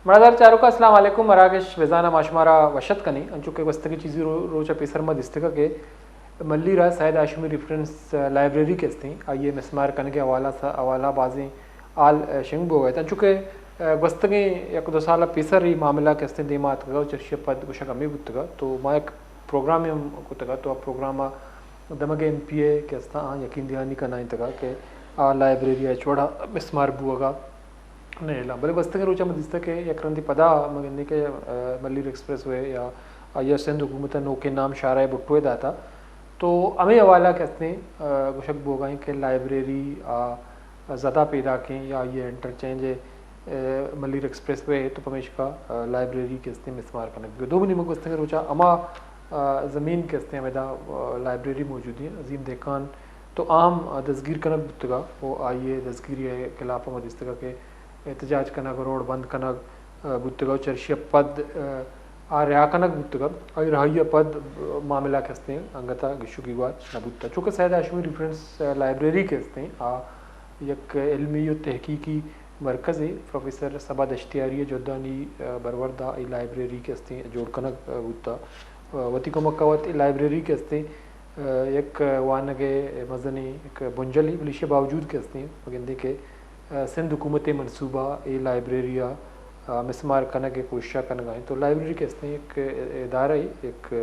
مڑادار چاروکاں، السلام علیکم۔ مراگش بزاناں ما شمارا وش اتک کنیں۔ انچو کہ گوستگیں چیزی رو-، روچ ءَ پیسر ما دیستگ کہ ملیر ءَ سید ہاشمی ریفرنس، آ، لائبریری کہ استیں، آئی ءِ مسمار کنگ ءِ حوالہ س-، حوالہ بازیں حال، آ، شنگ بوگ ءَ ات۔ انچو کہ، آ، گوستگیں یک دو سال ءَ پیسر اے معاملہ کہ استیں دیما اتکگ ءُ چرشی ءَ پد گوشگ ہمے بوتگ ءَ۔ تو ما یک پروگرامے ہم کتگ ءَ، تو آ پروگرام ءَ دمگ ءَ ایم پی اے کہ استاں، آ یقین دہانی کنائینتگ ءَ کہ آ لائبریری ءَ ہچ وڑا مسمار بوگ ءَ نئیلاں۔ بلے گوستگیں روچ ءَ ما دیستگ کہ یک رندے پدا ما گندیں کہ، آ، ملیر ایکسپریس وے یا آئی ءَ سندھ حکومت ءَ نوکیں نام شاہراہ بھٹو ءَ داتا۔ تو ہمے حوالہ کہ استیں، آ، گوشگ بوگ ءَ ایں کہ لائبریری، آ، زد ءَ پیداکیں یا آئی ءِ انٹرچینج ءَ، آ، ملیر ایکسپریس وے تو پمیشکا، آ، لائبریری کہ استیں مسمار کنگ بیت۔ دومی نیمگ گوستگیں روچ ءَ ہما، آ، زمین کہ استیں ہمیدا، آ، لائبریری موجود ایں، عظیم دہقان تو آ ہم دزگیر کنگ بوتگ ءَ ءُ آئی ءِ دزگیری ءِ خلاف ءَ ما دیستگ ءَ کہ احتجاج کنگ، روڈ بند کنگ، آ، بوتگ ءَ ءُ چرشی ءَ پد، آ، آ رہا کنگ بوتگ ءَ، آئی رہائی ءَ پد، آ، معاملہ کہ استیں انگت ءَ گیش ءُ گیوار نہ بوتگ۔ چونکہ سید ہاشمی ریفرنس، آ، لائبریری کہ استیں، آ یک علمی ءُ تحقیقی مرکزے، پروفیسر صبا دشتیاری ءِ جہدانی، آ، برورد ءَ اے لائبریری کہ استیں جوڑ کنگ، آ، بوتگ۔ آ، وتی کمک ءَ وت اے لائبریری کہ استیں، آ، یک وانگ ءِ مزنیں یک بنجلے، بلے ایشی ءِ باوجود کہ استیں، ما گندیں کہ، آ، سندھ حکومت ءِ منصوبہ اے لائبریری ءَ، آ، مسمار کنگ ءِ کوشش ءَ کنگ ءَ اِنت۔ تو لائبریری کہ استیں یک ادارہ اے، یک،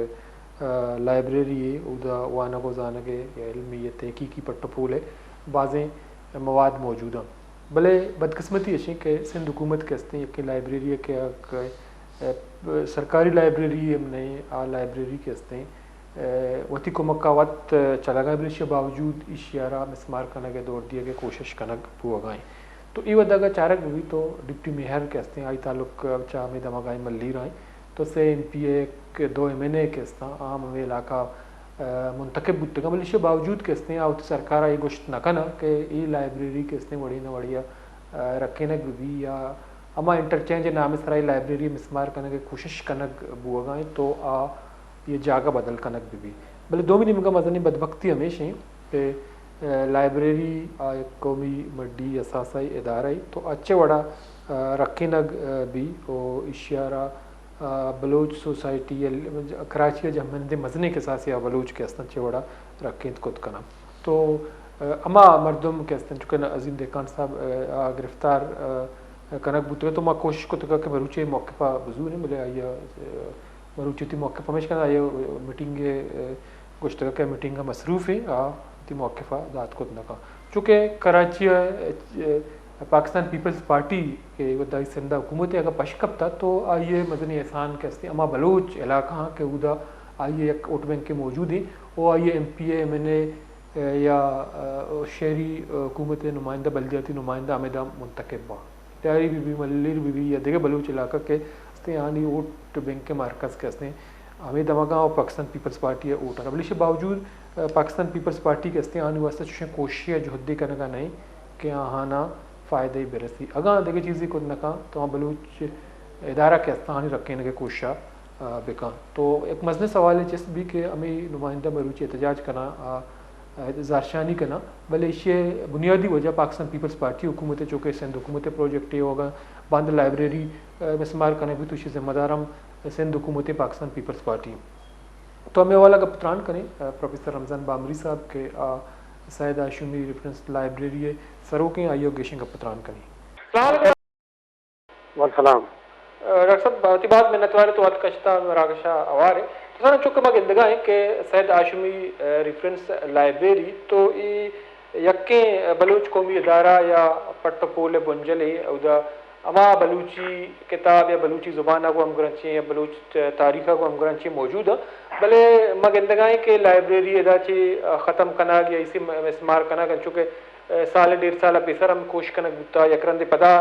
آ، لائبریری اے، اودا وانگ ءُ زانگ ءِ یا علمی یا تحقیقی پٹ ءُ پول ءِ بازیں مواد موجود اَنت۔ بلے بدقسمتی اش اِنت کہ سندھ حکومت کہ استیں یکیں لائبریری ءَ کہ، کہ، آ، سرکاری لائبریری ہم نہ اِنت، آ لائبریری کہ استیں، آ، وتی کمک ءَ وت چلگ ءَ اِنت، بلے ایشی ءِ باوجود ایشی ءَ را مسمار کنگ ءِ دور دیگ ءِ کوشش کنگ بوگ ءَ اِنت۔ تو اے وھد ءَ اگاں چارگ بہ بیت تو ڈپٹی میئر کہ استیں، آئی تعلق چہ ہمے دمگ ءَ اِنت، ملیر ءَ اِنت۔ تو سے ایم پی اے کہ دو ایم این اے کہ استاں، آ ہم ہمے علاقہ، آ، منتخب بوتگ اَنت، بلے ایشی ءِ باوجود کہ استیں آ وتی سرکار ءَ اے گوشت نہ کن اَنت کہ اے لائبریری کہ استیں وڑے نہ وڑے ءَ، آ، رکینگ بہ بیت یا ہما انٹرچینج ءِ نام ءِ سرا اے لائبریری ءِ مسمار کنگ ءِ کوشش کنگ بوگ ءَ اِنت تو آ اے جاگہ بدل کنگ بہ بیت۔ بلے دومی نیمگ ءَ مزنیں بدبختی ہمیش اِنت کہ، آ، لائبریری آ یک قومی مڈی اثاثہ ادارہ اے تو اچ وڑا، آ، رکینگ، آ، بیت ءُ ایشی ءَ را، آ، بلوچ سوسائٹی ءِ کراچی ءَ جہمنندیں مزنیں کساسے آ بلوچ کہ استاں چے وڑا رکینت کت کناں۔ تو، آ، ہما مردم کہ استاں چونکہ عظیم دہقان صاحب، آ، آ گرفتار، آ، کنگ بوتگ تو ما کوشش کتگ کہ مروچی موقف ءَ بزوریں، بلے آئی ءَ، آ، مروچی وتی موقف ہمیش کنت، آئی ءَ میٹنگ ءَ، آ، گوشتگ کہ میٹنگ ءَ مصروف ایں، آ وتی موقف ءَ دات کت نہ کنت۔ چونکہ کراچی ءَ، آ، پاکستان پیپلز پارٹی کہ وھدائی سندھ ءِ حکومت ءَ اگاں پش کپتا تو آئی ءِ مزنیں احسان کہ استیں ہما بلوچ علاقہ آں کہ اودا آئی ءِ یک ووٹ بینکے موجود ایں ءُ آئی ءِ ایم پی اے، ایم این اے، آ، یا، آ، شہری، آ، حکومت ءِ نمائندہ، بلدیاتی نمائندہ ہمیدا منتخب باں۔ تیاری بہ بی، ملیر بہ بی یا دگہ بلوچ علاقہ کہ استیں آنی ووٹ بینک ءِ مرکز کہ استیں ہمے دمگاں ءُ پاکستان پیپلز پارٹی ءِ ووٹ اَنت۔ بلے ایشی ءِ باوجود، آ، پاکستان پیپلز پارٹی کہ استیں آنی واستہ چوشیں کوششے ءُ جہدے کنگ ءَ نہ ایں کہ آہانا فائدہ بہ رسی۔ اگاں دگہ چیزے کت نہ کنت تو آ بلوچ ادارہ کہ استاں آنی رکینگ ءِ کوشش ءَ، آ، بہ کنت۔ تو یک مزنیں سوالے چست بی کہ ہمے نمائندہ مروچی احتجاج کناں، آ، آ، زہرشانی کناں، بلے ایشی ءِ بنیادی وجہ پاکستان پیپلز پارٹی حکومت ءِ چونکہ سندھ حکومت ءِ پروجیکٹے ءُ اگاں بند لائبریری، آ، مسمار کنگ بیت تو ایشی ءِ ذمہ دار ہم سندھ حکومت ءِ پاکستان پیپلز پارٹی۔ تو ہمے حوالہ ءَ گپ تران کنیں، آ، پروفیسر رمضان بامری صاحب کہ آ سید ہاشمی ریفرنس لائبریری ءِ سروک ایں، آئی ءَ گیشیں گپ تران کنیں۔ السلام علیکم۔ وعلیکم السلام۔ آ، ڈاکٹر صاحب، وتی باز منت وار ایں تو وت کشتا مراگش ءَ ہوار ئے۔ تو سر چونکہ ما گندگا ایں کہ سید ہاشمی، آ، ریفرنس لائبریری تو اے یکیں بلوچ قومی ادارہ یا پٹ ءُ پول ءِ بنجلے، اودا ہما بلوچی کتاب یا بلوچی زبان ءَ گوں ہمگرنچیں یا بلوچ تاریخ ءَ گوں ہمگرنچیں موجود اَنت، بلے ما گندگا ایں کہ لائبریری ادا چہ ختم کنگ یا ایشی ءِ مسمار کنگ، انچو کہ سال ڈیڑھ سال ءَ پیسر ہم کوشش کنگ بوتا، یک رندے پدا،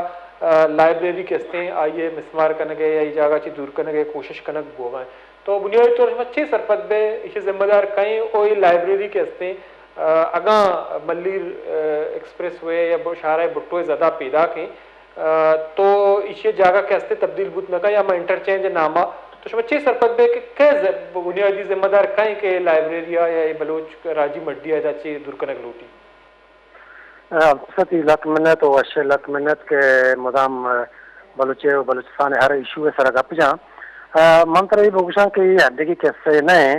آ، لائبریری کہ استیں آئی ءِ مسمار کنگ ءِ یا اے جاگہ چہ دور کنگ ءِ کوشش کنگ بوگا ایں۔ تو بنیادی طور شما چے سرپد بئے، ایشی ذمہ دار کئے ایں؟ او اے لائبریری کہ استیں، آ، اگاں ملیر، آ، ایکسپریس وے یا ب-، شاہراہ بھٹو ءِ زدا پیداک ایں، آ، تو ایشی ءِ جاگہ کہ استیں تبدیل بوت نہ کنت یا ہما انٹرچینج ءِ ناما، تو شما چے سرپد بئے کہ کئے ز-، بنیادی ذمہ دار کئے ایں کہ اے لائبریری ءَ یا اے بلوچ راجی مڈی ءَ ادا چہ دور کنگ لوٹی؟ آ، ستی لک منت ءُ وش لک منت کہ مدام، آ، بلوچ، بلوچستان ءِ ہر ایشو ءِ سرا گپ جاں۔ آ، من ترا اے بگوشاں کہ اے ہڈگی قصہ نہ ایں،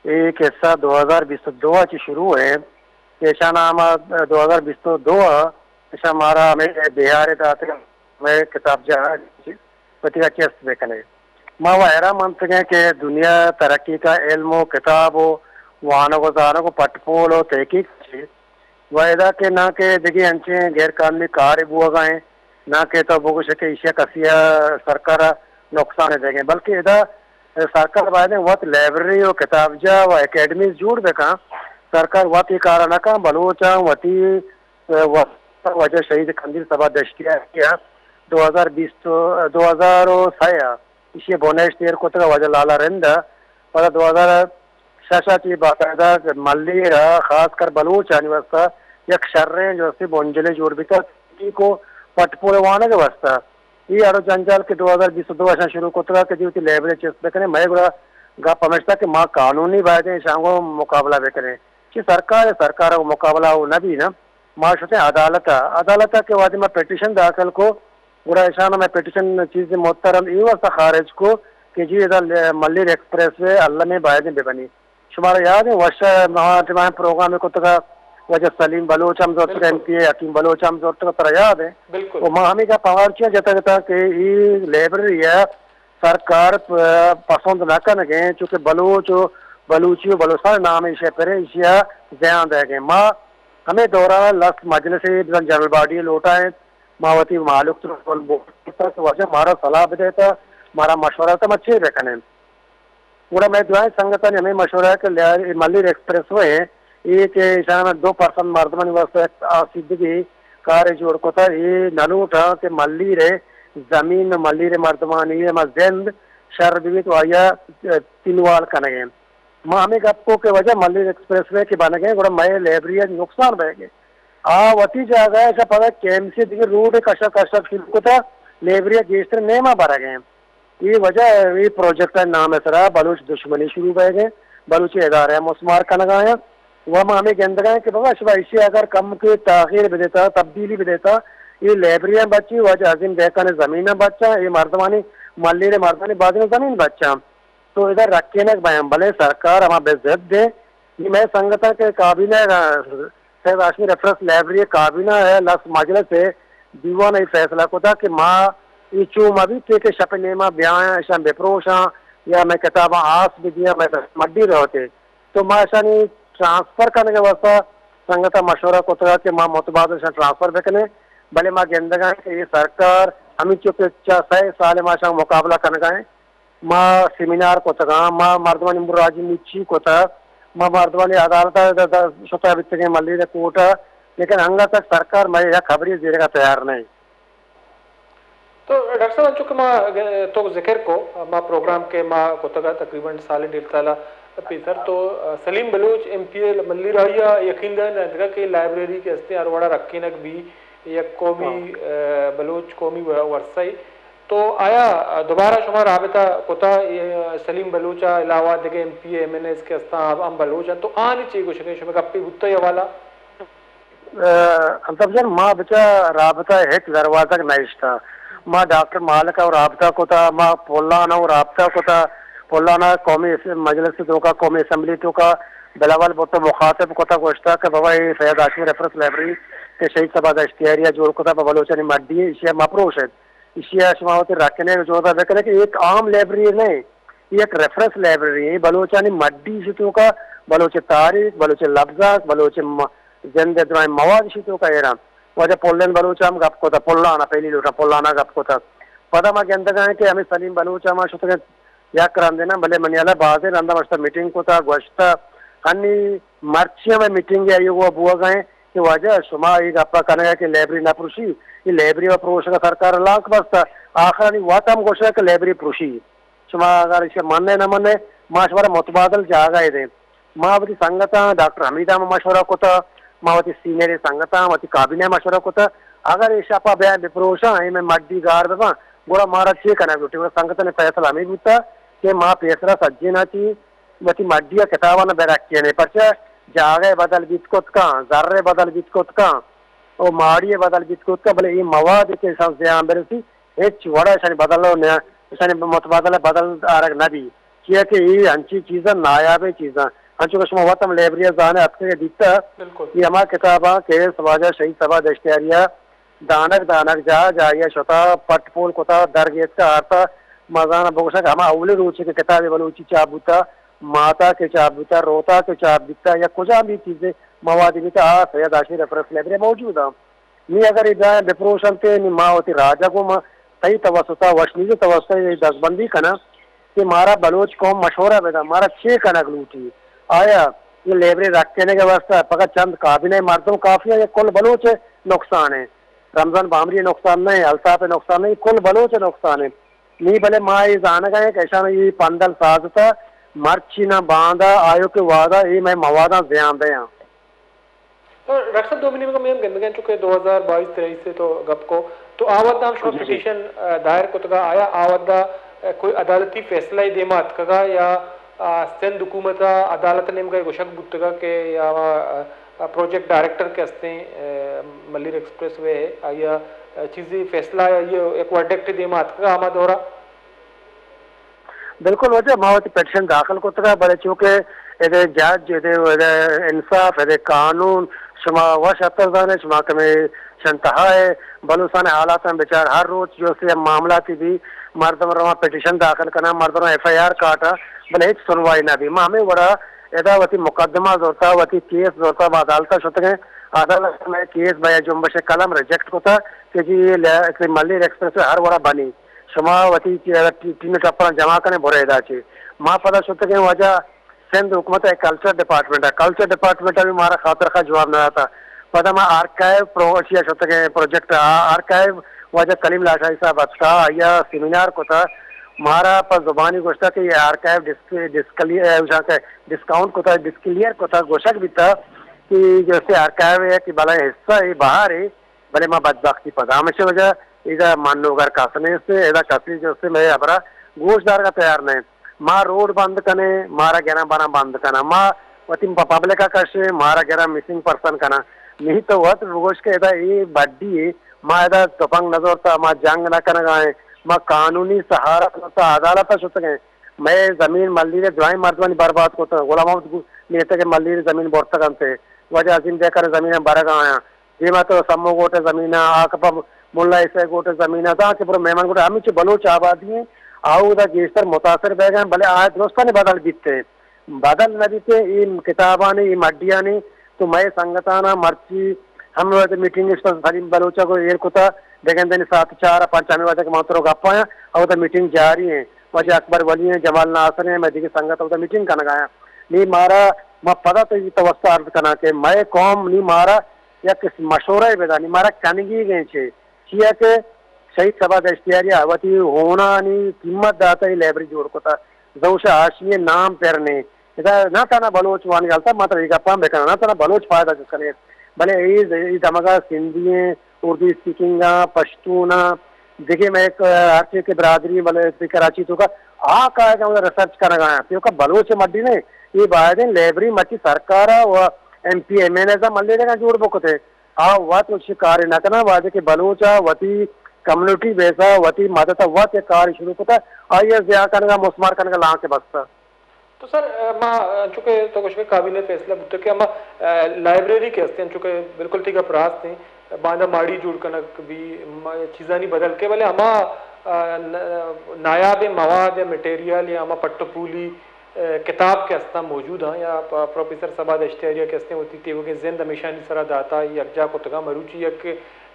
اے قصہ دو ہزار بیست ءُ دو ءَ چہ شروع ایں۔ ایشاں ہما دو ہزار بیست ءُ دو ءَ ایشاں مارا ہمے بہارے داتگ، ہمے کتابجاہ ءَ وتی چست بہ کنے۔ ما و حیران منتگیں کہ دنیا ترقی کا علم و کتاب و وانگ و زانگ و پٹ پول و تحقیق چی و ادا کہ نہ کہ دگہ انچیں غیر قانونی کارے بوگا ایں، نہ کہ تو بگوش کہ ایشی کسی ءَ سرکار ءَ نقصان دیگیں، بلکہ ادا سرکار باید وت لائبریری و کتابجاہ و اکیڈمیز جوڑ بکن۔ سرکار وت اے کار نہ کن، بلوچاں وتی، ءَ، وت واجہ شہید قندیل صبا دشتیاری ءَ دو ہزار بیست، دو ہزار و سئے ءَ ایشی ءِ بنہشت ایر کتگ، واجہ لالا رند ءَ۔ پدا دو ہزار شش ءَ چہ باقاعدہ ملیر ءَ خاص کر بلوچانی واستہ یک شریں جو استے بنجلے جوڑ بیتگ، تحقیق و پٹ پول وانگ ءِ واستہ۔ اے اڑ و جنجال کہ دو ہزار بیست و دو ءَ شروع کتگ کہ جی وتی لائبریری چست بکنیں، مئے گڑا گپ ہمیشتگ کہ ما قانونی باید ایں ایشاں گوں مقابلہ بکنیں۔ چہ سرکار، سرکار ءَ مقابلہ او نہ بی نا۔ ما شتیں عدالت ءَ، عدالت ءَ کہ وہدے ما پٹیشن داخل کو، گڑا ایشان ءَ مئے پٹیشن چیز محترم اے واستہ خارج کو کہ جی ادا ل-، ملیر ایکسپریس وے المی باید بہ بنی۔ شمارا یاد ایں، وش ءَ ما ٹائم پروگرام کتگ، واجہ سلیم بلوچ ہم زرتگ، ایم پی اے حکیم بلوچ ہم زرتگ، ترا یاد ایں؟ بالکل۔ و ما ہمے گپ ہوار چیاں جتگ اتاں کہ اے لائبریری ءَ سرکار پ-، پسند نہ کنگ ءَ، چونکہ بلوچ و بلوچی و بلوچستان نام ایشی ءَ پریں، ایشی ءَ زیان دئیگ ءَ۔ ما ہمے دوران ءَ لس مجلس ءَ بزاں جنرل باڈی ءَ لوٹائینت، ما وتی مہلوک تر بوت کہ واجہ مارا صلاح بدیتا، مارا مشورہ تا، ما چے بکنیں؟ گڑا مئے درائیں سنگتانی ہمے مشورہ کہ لیا-، ملیر ایکسپریس وے اے کہ ایشان دو پرسنٹ مردمانی واستہ یک آسودگی کارے جوڑ کتا، اے نہ لوٹاں کہ ملیر ءِ زمین، ملیر ءِ مردمانی ہما زند شر بہ بیت و آئی ءَ تینوال کنگ ءَ۔ ما ہمے گپ کو کہ واجہ ملیر ایکسپریس وے کہ بنگ ءَ گڑا مئے لائبریری ءَ نقصان بئیگ ءَ۔ آ وتی جاگہ ءَ، پدا کے ایم سی ءِ دگہ روڈ ءِ کش ءَ کش ءَ شروع کتا، لائبریری ءَ گیشتر نیم ءَ برگ ءَ۔ اے وجہ ءَ اے پروجیکٹ ءِ نام ءِ سرا بلوچ دشمنی شروع بئیگ ءَ، بلوچی ادارہ ءَ مسمار کنگ ءَ آیاں۔ و ما ہمے گندگ ءَ آں کہ بابا شما ایشی ءَ اگر کمکے تاخیر بدیتا، تبدیلی بدیتا، اے لائبریری ہم بچی، واجہ عظیم دہقان ءِ زمین ہم بچاں، اے مردمانی، ملیر ءِ مردمانی بازیں زمین بچاں۔ تو ادا رکینگ بیاں، بلے سرکار ہما بے ضد ایں۔ اے مئے سنگتاں کہ کابینہ ءَ، سید ہاشمی ریفرنس لائبریری ءِ کابینہ ءَ لس مجلس ءَ دیوان ءَ اے فیصلہ کتا کہ ما اے چو مہ بیت کہ شپ ءِ نیما بیاں، اشاں بپروشاں یا مئے کتاباں آس بدیاں، مئے مڈی روتے۔ تو ما اشانی ٹرانسفر کنگ ءِ واستہ سنگتاں مشورہ کتگ کہ ما متبادل اشاں ٹرانسفر بکنیں، بلے ما گندگ ءَ کہ اے سرکار ہمینچو کہ چہ سئے سال ءَ ما اشاں مقابلہ کنگ ءَ ایں۔ ما سیمینار کتگاں، ما مردمانی امور راجی مچی کتگ، ما مردمانی عدالت ءَ د-، د-، شتہ بیتگیں ملیر ءِ کورٹ ءَ، لیکن انگت تک سرکار مئے یک خبرے زیرگ ءَ تیار نہ ایں۔ تو ڈاکٹر صاحب، انچو کہ ما گ-، تو ذکر کو، ما پروگرام کہ ما کتگ ءَ تقریباً سال ڈیڑھ سال ءَ پیسر تو سلیم بلوچ ایم پی اے ملیر آئی ءَ یقین دہان داتگ کہ لائبریری کہ استیں ہر وڑا رکینگ بی، یک قومی، ہاں۔ آ، بلوچ قومی و-، ورثہ ءِ۔ تو آیا دوبارہ شما رابطہ کتا، اے، سلیم بلوچ ءَ علاوہ دگہ ایم پی اے، ایم این ایز کہ استاں، ہم بلوچ انت، تو آنی چے گوشگ ءَ، شمئے گپے بوتا اے حوالہ؟ ءَ، الطاف جان، ما بچا رابطہ ہچ دروازگ نہ اشتا۔ ما ڈاکٹر مالک ءَ رابطہ کتا، ما پلان ءَ رابطہ کتا، پلان ءَ قومی اس-، مجلس توکا، قومی اسمبلی توکا بلاول بھٹو مخاطب کتا، گوشتا کہ بابا اے سید ہاشمی ریفرنس لائبریری کہ شہید صبا دشتیاری ءَ جوڑ کتا پہ بلوچانی مڈی، ایشی ءَ مہ پروش ات۔ ایشی ءَ شما وتی رکنے جوڑ بہ کنے کہ یک عام لائبریری نہ ایں، یک ریفرنس لائبریری ایں۔ بلوچانی مڈی ایشی توکا، بلوچ تاریخ، بلوچ لبزانک، بلوچ م-، زند ءِ درائیں مواد ایشی توکا ایر انت۔ واجہ پلین بلوچ ءَ ہم گپ کتا، پلان ءَ پہلی لوٹا پلان ءَ گپ کتا۔ پدا ما گندگ ءَ ایں کہ ہمے سلیم بلوچ ءَ ما شتگ ات یک رندے نہ، بلے منی ہیال ءَ بازیں رندا ما شتگ میٹنگ کتا، گوشتا، ہنی مرچی ہمے میٹنگ ءَ آئی ءَ گوں بوگ ءَ ایں کہ واجہ شما اے گپ ءَ کنگ ءَ کہ لائبریری نہ پروشی، اے لائبریری ءِ پروشگ ءَ سرکار ءَ لانک بستہ، آخر انی وت ہم گوشگ ءَ کہ لائبریری پروشی۔ شما اگر ایشی ءَ من ئے نہ من ئے، ما شمارا متبادل جاگہ ءَ دیں۔ ما وتی سنگتاں ڈاکٹر حمید ءَ ہم مشورہ کتا، ما وتی سینئر سنگتاں، وتی کابینہ ءَ مشورہ کتا، اگر اے شپ ءَ بیاں بپروشاں، اے مئے مڈی گار بباں، گڑا مارا چے کنگ لوٹی؟ گڑا سنگتانی فیصلہ ہمے بوتا کہ ما پیسرا سجیناں چی وتی مڈی ءَ کتاباں بہ رکینیں، پرچا جاگہ ءَ بدل بیت کت کن، زر ءَ بدل بیت کت کن، و ماڑی ءَ بدل بیت کت کن، بلے اے مواد کہ ایشاں زیان برسی، ہچ وڑا اشانی بدل و نیا، اشانی متبادل بدل آرگ نہ بی، چیا کہ اے انچی چیزاں نایابیں چیزاں، انچو کہ شما وت ہم لائبریری زانے اتکے دیتا، بالکل۔ اے ہما کتاباں کہ واجہ شہید صبا دشتیاریا دانگ دانگ جاہ جاہیا شتا، پٹ پول کتا، درگیتکا آرتا، مزانا بگوشا کہ ہما اولی روچے کہ کتاب بلوچی چاپ بوتا، ماتا کہ چاپ بوتا، روتا کہ چاپ بوتا، یا کجام بھی چیزے موادی بیتا، آ سید ہاشمی ریفرنس لائبریری موجود ہاں۔ نی اگر اے بیایں بپروشنت، نی ما وتی راجا گوں ما تئی توسطا، وشنیزی توسطا اے دزبندی کناں کہ مارا بلوچ قوم مشورہ بداں، مارا چے کنگ لوٹی؟ آیا اے لائبریری رکھینگ ء واستہ پکا چند کابینہ مردم کافی ہیں یا کل بلوچ نقصان ہے؟ رمضان بامری نقصان نہیں، الطاف نقصان نہیں، کل بلوچ نقصان ہے۔ نی بلے ما اے زانگ ء کہ اشان اے پندل سازتا مرچی نہ باندا آیو کہ وادا اے مئے مواداں زیان دیاں۔ تو ڈاکٹر صاحب، دومی نیمگ ء مئے ہم گندگ ء انت، چونکہ دو ہزار بائیس تریس ء تو گپ کو، تو آ وھد ء ہم شما جی، جی۔ پٹیشن، آ، دائر کتگ ء، آیا آ وھد ء، آ، کوئی عدالتی فیصلہ ء دیما اتکگ ء یا، آ، سندھ حکومت ء عدالت ء نیمگ ء گوشگ بوتگ ء کہ یا، آ، آ، پروجیکٹ ڈائریکٹر کہ ہستیں، آ، ملیر ایکسپریس وے ء، آئی ء، آ، چیزے فیصلہ یا یک ورڈکٹ دیما اتکگ ء ہما دور ء؟ بالکل واجہ، ما وتی پٹیشن داخل کتگ، بلے چونکہ ادے جج، ادے، ادے انصاف، ادے قانون، شما وش اتر زانے، شما کمے شنتہا ہے، بلوچستان حالاتاں بچار، ہر روچ جو سے معاملاتی بھی مردم رواں پٹیشن داخل کناں، مردم ایف آئی آر کاٹاں، بلے ہچ سنوائی نہ بھی۔ ما ہمیں وڑا ادا وتی مقدمہ زورتا، وتی کیس زورتا، ما عدالت شتگیں، عدالت میں کیس بیا جنبش قلم ریجیکٹ کتا کہ جی یہ لے-، کہ ملیر ایکسپریس ہر وڑا بنی۔ شما وتی چی-، ٹی-، ٹیم ٹپراں جمع کنے برے ادا چی۔ ما پدا شتگیں واجہ سندھ حکومت ء کلچر ڈپارٹمنٹ ء، کلچر ڈپارٹمنٹ ء بھی مارا خاطر خواہ جواب نہ داتا۔ پدا ما آرکائیو پروشیا شتگیں پروجیکٹ ء، آرکائیو واجہ کلیم لاشاری صاحب اتکا، آیا سیمینار کتا، مارا پہ زبانی گوشتا کہ یہ آرکائیو ڈسک-، ڈسکلی-، اے، گوشاں کہ ڈسکاؤنٹ کتا، ڈسکلیئر کتا، گوشگ بیتا کہ جو سے آرکائیو ہے کہ بلائیں حصہ ہے باہر ہے، بلے ما بدبختی پدا ہمیشہ وجہ ادا منوگر کس نیست، ادا کسی جو سے مئے ہبرا گوش دارگا تیار نہیں۔ ما روڈ بند کنے، مارا گراں براں بند کناں، ما وتی پبلک ء کشے، مارا گراں مسنگ پرسن کناں۔ نہیں تو وت بگوش کہ ادا اے بڈی ہے، ما ادا تپنگ نہ زورتا، ما جنگ نہ کنگا ہیں، ما قانونی سہارا زورتا، عدالت ء شتگیں۔ مئے زمین ملیر ء درائیں مردمانی برباد کتگ، غلام محمد گو-، میتگ ء ملیر زمین برتگ انت، واجہ عظیم دیکر زمین برگ آیاں۔ دیما تو سمو گوٹے زمین ء، آ کپا ملا عیسی گوٹے زمین ء، داں کہ برو مہمان گوٹے، ہمینچو بلوچ آبادی ہیں، آ اودا گیشتر متاثر بیگ ہیں، بلے آ درستانی بدل بیتے، بدل نہ بیتے۔ اے کتابانی، اے مڈیانی تو مئے سنگتانا مرچی ہم وقت میٹنگ اس پر سلیم بلوچا کو ایر کتا، دگندنی ساعت چار ء پنچ ہمیں وقت کہ من ترو گپ آیا، اودا میٹنگ جاری ہیں، واجہ اکبر ولی ہیں، جمال ناصر ہیں، میں دیگه سنگت اودا میٹنگ کنگا ہیں۔ نی مارا، ما پدا تو یہ توسط عرض کنا کہ مئے قوم نی مارا یک مشورہ بدانی، مارا کنگی گئے چے، چیا کہ شہید صبا دشتیاری ء وتی ہونانی قیمت داتا، یہ لائبریری جوڑ کتا، زوش ہاشمی نام پر نے۔ ادا نہ تنا بلوچ وانی غلطہ، ما ترا یہ گپاں بکناں، نہ تنا بلوچ فائدہ چس کنے، بلے اے، اے دمگا سندھی ہیں، اردو اسپیکنگ آں، پشتون آں، دگہ میں ایک، ہر چیز کے برادری، بلے کراچی تو کا، آ کا ہے کہ ریسرچ کرنا ہے، تو کا بلوچ مڈی نے، یہ باید لائبریری مچی سرکار و ایم پی ایم این اے ملے لگا جوڑ بکتے۔ آ وت وتی کار نہ کناں، وہدے کہ بلوچ ء وتی کمیونٹی بیس ء وتی مدد ء وت یک کارے شروع کتہ، آئی ء ضیاع کنگ ء مسمار کنگ ء لانک بستہ۔ تو سر، ما انچو کہ تو گوشگ کابینہ فیصلہ بوتگ کہ ہما، آ، لائبریری کہ ہستیں، انچو کہ بالکل تئی گپ راست ہیں، باندا ماڑی جوڑ کنگ بھی، ما چیزانی بدل کے، بلے ہما، آ، ن-، نایاب مواد یا مٹیریل یا ہما پٹ و پولی کتاب کہ استاں موجود آں یا پ-، پروفیسر صبا دشتیاری کہ استیں وتی تیوگیں زند ہمیشانی سرا داتا، یکجا کتگاں، مروچی یک،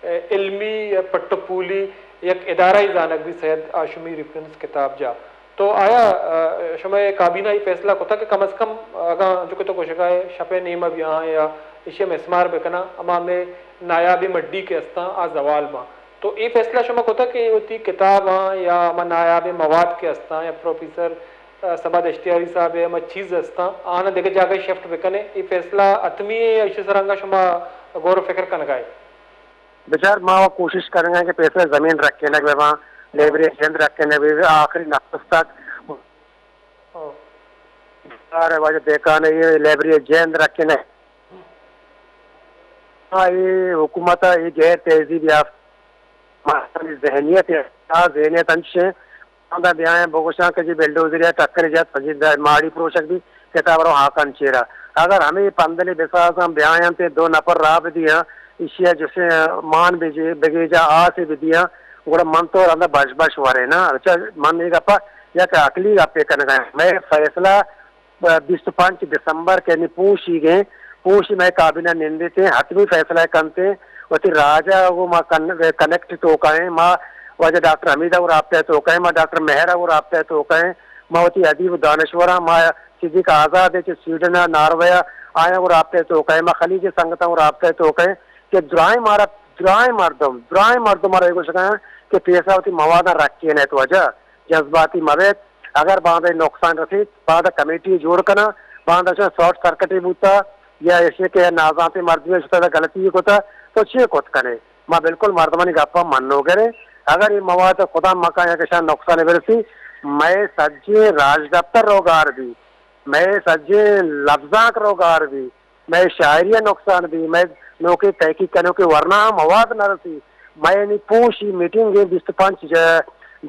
ا، علمی یا پٹ و پولی یک ادارہ ای زانگ بی سید ہاشمی ریفرنس کتاب جا۔ تو آیا، ا، شمئے کابینہ ای فیصلہ کتا کہ کم از کم اگاں جو کہ تو گوشگا ہے شپے نیمہ بیاں یا ایشی مسمار بکناں، اما ہمیں نایاب مڈی کہ استاں آ زوال باں؟ تو اے فیصلہ شما کتا کہ وتی کتاباں یا ہما نایابیں مواد کہ استاں یا پروفیسر، ا، صبا دشتیاری صاحب ء ہما چیز استاں، آناں دگہ جاگہ شفٹ بکنے، اے فیصلہ حتمی ہے یا ایشی سرانگا شما غور و فکر کنگا ہے؟ بچار، ما وہ کوشش کرنگا کہ پیسہ زمین رکھینگ بہ باں، لائبریری جند رکھینگ بہ، آخری نفس تک۔ او۔ سارے واجہ دیکھانے یہ لائبریری جند رکھینگ۔ ہاں، یہ حکومت ہے، یہ غیر تہذیب یافت ماسانی ذہنیت یا ذہنیت انچیں، آندا بیایں بگوشاں کہ جی بلڈوزر یا ٹکر جت، جی ماڑی پروشک بی، کتاب رو ہاکان چیرا۔ اگر ہمیں پندلی بساز ہم بیایں تے دو نفر راہ بدیاں، ایشیا جسے مان بجے، بگیجا آسے بدیاں، گڑا من تو رندا بش بش ورے نا۔ اچھا، من یہ گپا یک عقلی گپے کنگا۔ میں فیصلہ بیست و پنچ دسمبر کہ نی پوشی گئے، پوشی مئے کابینہ نندتے، حتمی فیصلہ کنتے، وتی راجا گو ما کن-، کنیکٹ توکا ہیں، ما واجہ ڈاکٹر حمیدہ گو رابطہ توکا ہیں، ما ڈاکٹر مہرا گو رابطہ توکا ہیں، ما وتی ادیب و دانشوراں، ما صدیق آزاد ہے چہ سویڈن ء، ناروے ء، آیاں گو رابطہ توکا ہیں، ما خلیج سنگتاں گو رابطہ توکا ہیں کہ درائیں مارا، درائیں مردم، درائیں مردم مارا یہ گوشگا ہیں کہ پیسہ وتی مواداں رکھین ہے تو واجہ جذباتی مبیت۔ اگر باندا نقصان رسیت، باندا کمیٹی جوڑ کناں، باندا چہ شارٹ سرکٹی بوتا یا ایشی کہ نازانتے مردمے شتا غلطی کتا، تو چی کت کنے؟ ما بالکل مردمانی گپا منوگریں۔ اگر یہ مواد خدا مکان یا کشان نقصان برسی، مئے سجیں راجدپتر روگار بی، مئے سجیں لبزانک روگار بی، مئے شاعری ء نقصان بی، مئے نوکیں تحقیق کنوکیں ورنا ہم مواد نہ رسی۔ مئے نی پوشی میٹنگ ہے بیست و پنچ ج-،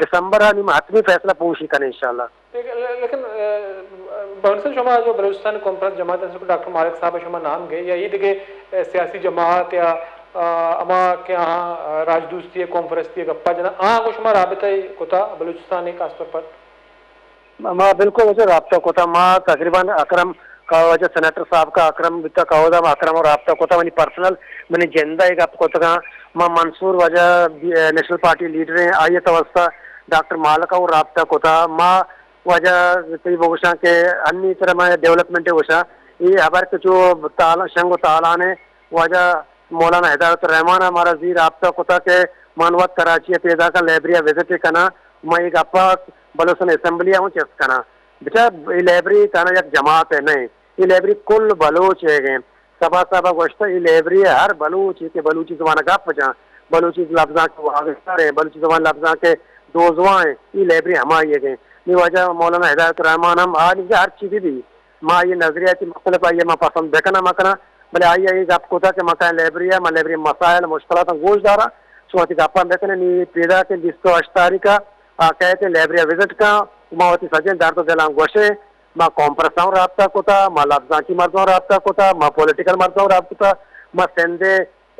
دسمبر ء، نی ما حتمی فیصلہ پوشی کنیں انشاءاللہ۔ لیکن، لیکن، اہ، بہرحال شما جو بلوچستان کانفرنس جماعت ہے، ڈاکٹر مالک صاحب شما نام گئے یا یہ دیگه، اہ، سیاسی جماعت یا، اہ، اما کہ ہاں، اہ، راجدوستی ہے، قوم پرستی ہے، گپا جنا، آ کو شما رابطہ کتا بلوچستان ہے خاص طور پر؟ ما بالکل واجہ رابطہ کتا، ما تقریباً اکرم کا واجہ سینیٹر صاحب کا اکرم بیتا کا ہودا، ما اکرم و رابطہ کتا، منی پرسنل، منی جندہ ایک گپ کتگا، ما منصور واجہ بی-، نیشنل پارٹی لیڈر ہیں، آئیے توسطہ ڈاکٹر مالک و رابطہ کتا، ما واجہ تی بگوشاں کہ انی طرح ما ڈیولپمنٹ گوشاں، یہ خبر کہ جو تالان، شنگ و تالان ہے، واجہ مولانا ہدایت الرحمان ہمارا زی رابطہ کتا کہ من وت کراچی ء پیداکاں، لائبریری ء وزٹ ء کناں، من اے گپا بلوچستان اسمبلی ء ہوں چست کناں۔ بچار اے لائبریری تہنا یک جماعت ء نہ انت، اے لائبریری کل بلوچ ء گیں۔ سبا صاحب ء گوشتہ اے لائبریری ء ہر بلوچ کہ بلوچی زبان ء گپ جاں، بلوچی لبزاں کہ واگشتر ہیں، بلوچی زبان لبزاں کہ دوزواں ہیں، اے لائبریری ہمائی ء گیں۔ نی واجہ مولانا ہدایت الرحمان ہم آ نی ہر چیزی بھی ما آئی نظریاتی مختلف آئی ما پسند بکناں مکناں، بلے آئی اے گپ کتا کہ ما کائیں لائبریری ء، ما لائبریری مسائل مشکلاتاں گوش داراں، شما وتی گپاں بکنیں، نی پیداکیں بیست و ہشت تاریخ ء آ کئیت لائبریری ء وزٹ کن، ما وتی سجیں درد و دلاں گوشیں، ما کانفرنساں رابطہ کتا، ما لبزانکی مردماں رابطہ کتا، ما پولیٹیکل مردماں رابطہ کتا، ما سندھ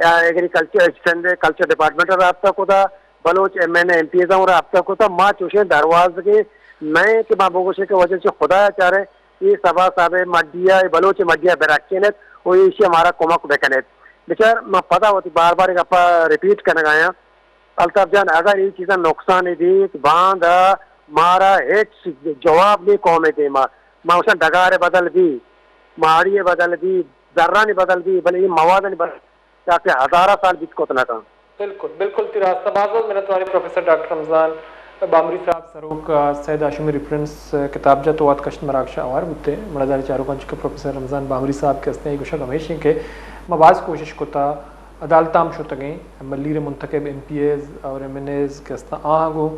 ء ایگریکلچر، سندھ ء کلچر ڈپارٹمنٹ ء رابطہ کتا، بلوچ ایم این اے، ایم پی ایز ء رابطہ کتا، ما چوشیں دروازگے نئیں کہ ما بگوشیں کہ واجہ چہ خدا ء چاریں، اے سبا صاحب ء مڈی ء، اے بلوچ ء مڈی ء برکینت و ایشی ء مارا کمک بکنت۔ بچار، من پدا وتی بار بار اے گپ ء ریپیٹ کنگ ء آیاں، الطاف جان، اگر اے چیزاں نقصان بیت، باندا مارا ہچ جواب نی قوم ء دیما۔ ما گوشاں ڈگار ء بدل بی، ماڑی ء بدل بی، زرانی بدل بی، بلے اے موادانی بدل تاکہ ہزاراں سال بیت کت نہ کنت۔ بالکل، بالکل تئی راست ء۔ باز باز منت واریں پروفیسر ڈاکٹر رمضان بامری صاحب، سروک، آ، سید ہاشمی ریفرنس، آ، کتاب جت و وت کشت مراگش ء ہوار بوتے۔ مڑداری چاروکاں چکہ پروفیسر رمضان بامری صاحب کہ ہستیں، گوشگ ہمیش انت کہ ما باز کوشش کتا، عدالت ہم شتگیں، ملیر منتخب ایم پی ایز اور ایم این ایز کہ ہستاں، آہاں گوں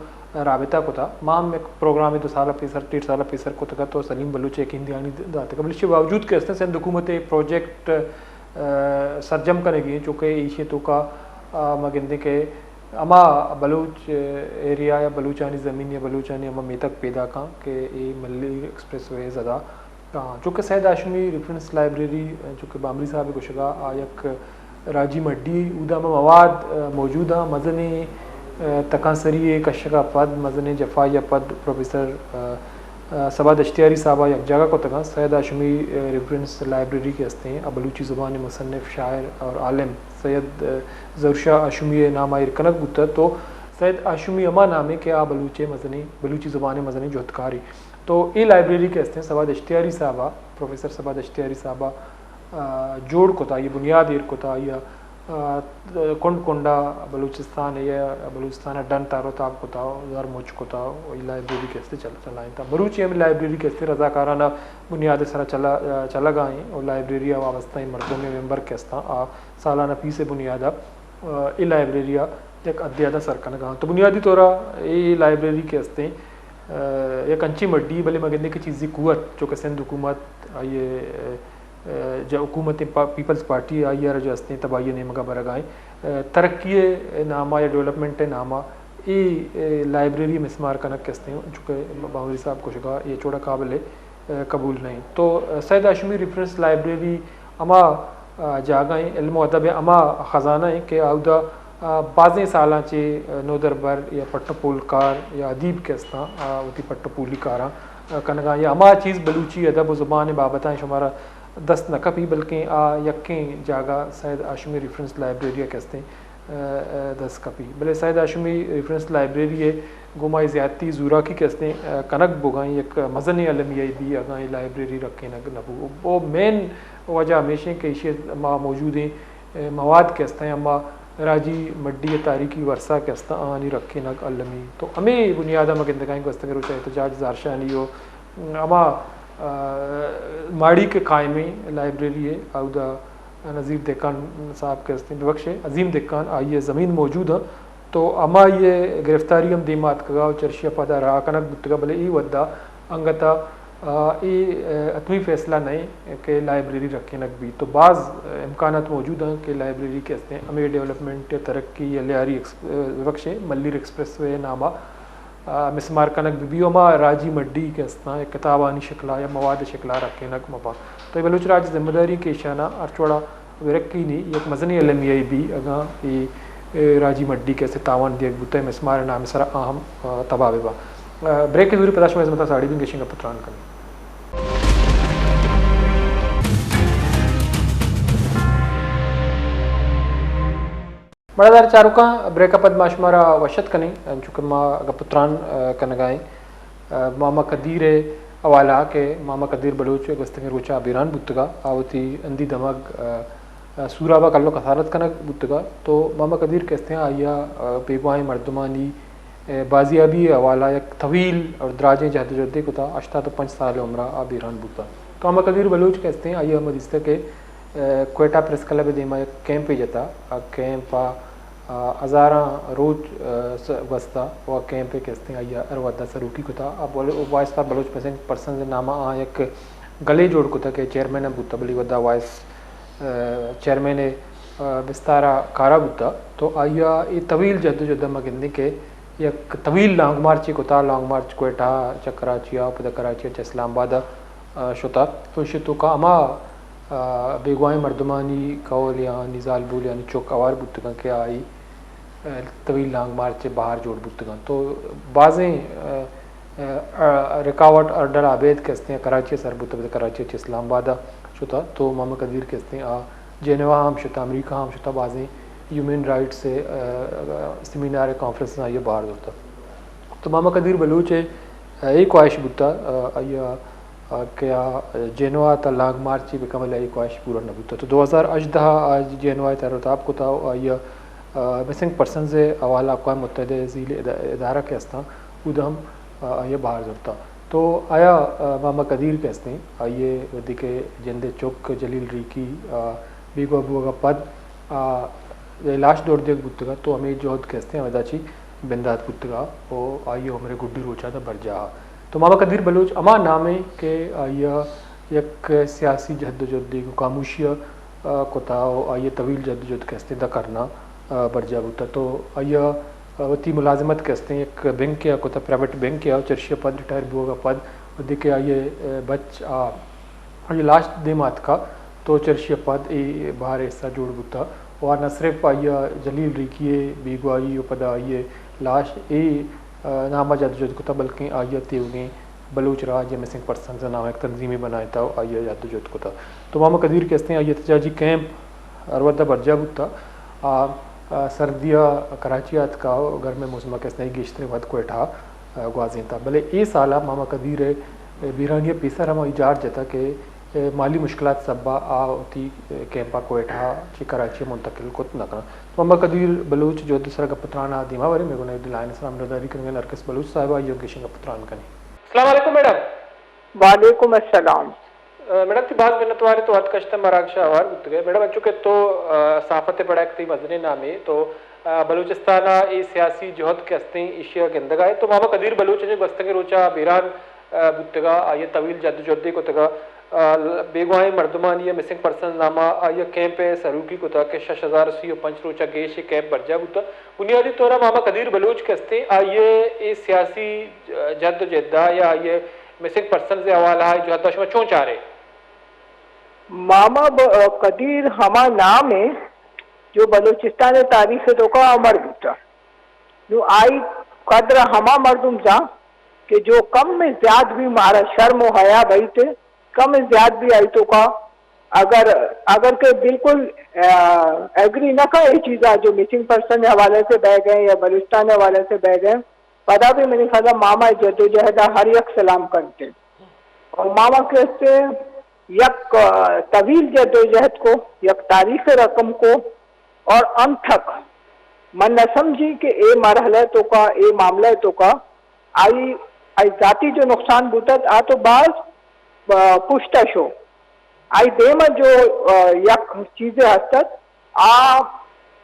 رابطہ کتا۔ ما ہم یک پروگرامے دو سال پیسر، ڈیڑھ سال پیسر کتگ ات و سلیم بلوچ ء یک ہندیانی داتگ ات۔ بلے ایشی باوجود کہ ہستیں سندھ حکومت ء پروجیکٹ، آ، سرجم کنگی انت، چونکہ ایشی توکا، آ، ما گندیں کہ ہما بلوچ ایریا یا بلوچانی زمین یا بلوچانی ہما میتگ پیداکاں کہ اے ملیر ایکسپریس ویز ادا کاں۔ چونکہ سید ہاشمی ریفرنس لائبریری، چونکہ بامری صاحب ء گوشگا آ یک راجی مڈی، اودا ہما مواد، آ، موجود آں۔ مزنیں، آ، تکانسری ء کشگ ء پد، مزنیں جفائی ء پد پروفیسر، آ، آ، صبا دشتیاری صاحب ء یک جاگہ کتگ آں۔ سید ہاشمی، آ، ریفرنس لائبریری کہ ہستیں، آ بلوچی زبان ء مصنف، شاعر اور عالم سید، آ، ظہور شاہ ہاشمی ء نام ء ایر کنگ بوتگ۔ تو سید ہاشمی ہما نامے کہ آ بلوچ ء مزنیں، بلوچی زبان ء مزنیں جہدکارے۔ تو اے لائبریری کہ ہستیں صبا دشتیاری صاحب ء، پروفیسر صبا دشتیاری صاحب ء، آ، جوڑ کتا، آئی ء بنیاد ایر کتا، آئی ء، آ، کنڈ کنڈ ء بلوچستان ء یا بلوچستان ء ڈن تار و تاب کتا، زر مچ کتا، و اے لائبریری کہ ہستیں چل-، چلائینتا۔ مروچی ہمے لائبریری کہ ہستیں رضاکارانہ بنیاد ء سرا چلا-، آ، چلگا ایں، و لائبریری ء وابستہ ایں مردم یا ممبر کہ ہستاں، آ سالانہ فیس ء بنیاد ء، آ، اے لائبریری ء یک حدے حدا سر کنگا انت۔ تو بنیادی طور ء اے لائبریری کہ ہستیں، آ، یک انچیں مڈی، بلے ما گندیں کہ چیزی قوت، چونکہ سندھ حکومت آئی ء، ء، جا حکومت پا-، پیپلز پارٹی آئی ء را جو استیں تباہی ء نیمگ ء برگ ء ایں۔ ء، ترقی ء نام ء یا ڈیولپمنٹ ء نام ء اے، ء، لائبریری مسمار کنگ کہ استیں، چونکہ بامری صاحب گوشگ ء اے چوڑا قابل، ء، قبول نہ انت۔ تو، ء، سید ہاشمی ریفرنس لائبریری ہما، ء، جاگہ ایں، علم و ادب ء ہما خزانہ ایں کہ اودا، ء، بازیں سالاں چہ، ء، نودربر یا پٹ و پولکار یا ادیب کہ استاں، ء، وتی پٹ و پولی کاراں، ء، کنگاں یا ہما چیز بلوچی ادب و زبان ء بابتاں شمارا دست نہ کپی، بلکیں آ یکیں جاگہ سید ہاشمی ریفرنس لائبریری ء کہ استیں، ء، ء، دست کپی۔ بلے سید ہاشمی ریفرنس لائبریری ء گوں ما اے زیادتی زوراکی کہ استیں، ء، کنگ بوگاں یک مزنیں المی ء بی اگاں اے لائبریری رکھینگ نہ بو۔ او مین وجہ ہمیش انت کہ ایشی ء ما موجودیں، ء، مواد کہ استیں ہما راجی مڈی ء تاریخی ورثہ کہ استاں آہانی رکھینگ المی۔ تو ہمے بنیاد ء ما گندگائیں گوستگیں روچ ء احتجاج زہرشانی و ہما، ء، ماڑی کہ قائمیں لائبریری ء، اودا نذیر دہقان صاحب کہ استیں، ببخشے، عظیم دہقان، آئی ء زمین موجود ء، تو ہمائی ء گرفتاری ہم دیما اتکگا و چرشی ء پدا راہ کنگ بوتگا، بلے اے وھدا انگت ء، ء، اے، ء، حتمی فیصلہ نہ انت کہ لائبریری رکھینگ بیت۔ تو باز، ء، امکانات موجود انت کہ لائبریری کہ استیں ہمے ڈیولپمنٹ یا ترقی یا لیاری ایکس-، ء، ببخشے، ملیر ایکسپریس وے نام ء ء، مسمار کنگ بہ بی و ہما راجی مڈی کہ استاں، یک کتابانی شکلا یا مواد شکلا رکھینگ مہ باں۔ تو اے بلوچ راج ذمہ داری کہ ایشانا ہر چوڑا ورکینی یک مزنیں المی ء بی اگاں اے، اے راجی مڈی کہ اسے تاوان دیگ بوتا، مسمار نام سرا آ ہم، ء، تباہ بہ باں۔ ء، بریک زوری پدا شما خدمتا ساڑی بیں گشیں گپ و تران کنیں۔ مڑادار چاروکاں، بریک ء پد ما شمارا وش اتک کنیں، انچو کہ ما گپ و تران، ء، کنگا ایں، ء، ماما قدیر ء حوالہ ء کہ ماما قدیر بلوچ گوستگیں روچاں بیران بوتگا، آ وتی ہندی دمگ، ء، ء، سوراب ء کلو کسارت کنگ بوتگا، تو ماما قدیر کہ استیں آئی ء، ء، بیگواہیں مردمانی، ء، بازیابی ء حوالہ یک طویل اور دراجیں جہد و جہدے کتا، ہشتاد و پنچ سال عمرا آ بیران بوتا۔ تو ماما قدیر بلوچ کہ استیں آئی ء ما دیستہ کہ ء، کوئٹہ پریس کلب ء دیما یک کیمپے جتا۔ آ کیمپ ء، آ، ہزاراں روچ، ء، س-، گوستا و کیمپ ء کہ استیں آئی ء ہر وھد ء سروکی کتا۔ آ بل-، voice for Baloch missing persons ء نام ء آ یک گلے جوڑ کتا کہ چیئرمین ء بوتا، بلے وھد ء وائس، ء، چیئرمین ء، ء، بستار ء کارا بوتا۔ تو آئی ء اے طویل جد و جہد ء ما گندیں کہ یک طویل لانگ مارچے کتا، لانگ مارچ کوئٹہ ء چہ کراچی ء، پدا کراچی ء چہ اسلام آباد ء، ء، شتا۔ تو ایشی توکا ہما ء بیگواہیں مردمانی کہول یا آنی زالبول یا آنی چک ہوار بوتگاں کہ آئی، ء، طویل لانگ مارچ ء بہر جوڑ بوتگاں۔ تو بازیں، ء، ء، ء، رکاوٹ ہرڈل ابید کہ استیں کراچی ء سر بوتگ، کراچی ء چہ اسلام آباد ء شتہ۔ تو محمد قدیر کہ استیں آ جینوا ہم شتہ، امریکہ ہم شتہ، بازیں ہیومن رائٹس ء، ء، سیمینار ء کانفرنس آئی ء بہر زرتہ۔ تو محمد قدیر بلوچ ء اے خواہش بوتہ، ء، آئی ء ء، کہ آ جینوا تا لانگ مارچ بکن، بلے آئی خواہش پورا نہ بوتا۔ تو دو ہزار ہژدہ ء آ جینوا ء تر و تاب کتا و آئی ء، ء، مسنگ پرسنز ء حوالہ اقوام متحدہ ء زیل ادا-، ادارہ کہ استاں، اود ہم، ء، آئی ء بہر زرتا۔ تو آیا، ء، محمد قدیر کہ استیں، آئی ء وھدے کہ جند ء چک جلیل ریکی، ء، بیگواہ بوگ ء پد، ء، لاش دور دیگ بوتگا، تو ہمے جہد کہ استیں، ہمدا چی بندات بوتگا و آئی ء عمر ء گڈی روچا دا برجاہ۔ تو محمد قدیر بلوچ ہما نامے کہ آئی ء یک سیاسی جد و جہدے گوں خاموشی ء، ء، کتا و آئی ء طویل جد و جہد کہ استیں دا کرنا، ء، برجاہ بوتا۔ تو آئی ء وتی ملازمت کہ استیں یک بینکے ء کتا، پرائیویٹ بینکے ء، چرشی ء پد ریٹائر بوگ ء پد وھدے کہ آئی ء بچ ء آئی ء لاش دیما اتکا تو چرشی ء پد اے بہر ء حصہ جوڑ بوتا و آ نہ صرف آئی ء جلیل ریکی ء بیگواہی و پدا آئی ء لاش اے، ء، نام ء جد و جہد کتا، بلکیں آئی ء تیوگیں بلوچ راج یا مسنگ پرسنز ء نام ء یک تنظیمے بنائینتا و آئی ء جد و جہد کتا۔ تو محمد قدیر کہ استیں آئی ء احتجاجی کیمپ ہر وھد ء برجاہ بوتا۔ آ، آ، سردی ء کراچی ء اتکا و گرمیں موسم ء کہ استیں گیشتریں وھد کوئٹہ ء گوازینتا۔ بلے اے سال ء محمد قدیر ء بیرانی ء پیسر ہم آئی جار جتا کہ مالی مشکلات سبب ء آ وتی کیمپ ء کوئٹہ ء چہ کراچی ء منتقل کت نہ کناں۔ تو محمد قدیر بلوچ جہد ء سرا گپ ء تران ء دیما بریں، مئے گوں نئے لائن ء سرا ہمراہداری کنگ ء نرگس بلوچ صاحب ء آئی ء گیشیں گپ ء تران کنیں۔ السلام علیکم میڈم۔ وعلیکم السلام۔ ء، میڈم، تئی باز منتوار، تو وت کشت ء مراگش ء ہوار بوتگ ئے۔ میڈم، انچو کہ تو، ء، صحافت ء پڑ ء یک تئی مزنیں نامے، تو، ء، بلوچستان ء اے سیاسی جہد کہ استیں ایشی ء گندگ ء ئے۔ تو محمد قدیر بلوچ ء گوستگیں روچ ء بیران، ء، بوتگ ء، آئی ء طویل جد و جہدے کتگ ء، آ، بیگواہیں مردمانی ءِ مسنگ پرسنز نامہ آئی ءَ کیمپ ءِ سروکی کتگ کہ شش ہزار سی و پنچ روچ ءَ گیش اے کیمپ برجاہ بوتگ۔ بنیادی طور ءَ ماما قدیر بلوچ کہ استیں، آئی ءِ اے سیاسی جد و جہد ءَ یا آئی ءِ مسنگ پرسنز ءِ حوالہ ءَ جہد ءَ شما چون چارے؟ ماما ب-، قدیر ہما نام ایں جو بلوچستان ءِ تاریخ ءِ توکا امر بوتگ۔ نوں آئی قدر ءَ ہما مردم زان کہ جو کم ءَ زیات بھی مارا شرم و حیا بئیت، کم ءَ زیات بھی آئی توکا اگر، اگر کہ بالکل، آ، ایگری نہ کن اے چیزا جو مسنگ پرسن ءِ حوالے سے بہ گئے یا بلوچستان ءِ حوالے سے بہ گئے، پدا بھی منی خیال ءَ ماما ءِ جدوجہد ءَ ہر یک سلام کنت۔ اور ماما کہ استیں یک، آ، طویل جدوجہد کو، یک تاریخ رقم کو، اور انت تک من نہ سمجھی کہ اے مرحلہ توکا، اے معاملہ توکا آئی، آئی ذاتی جو نقصان بوتت، آ تو باز، آ، پشتا شو۔ آئی دیم ءَ جو، آ، یک چیزے ہستت، آ،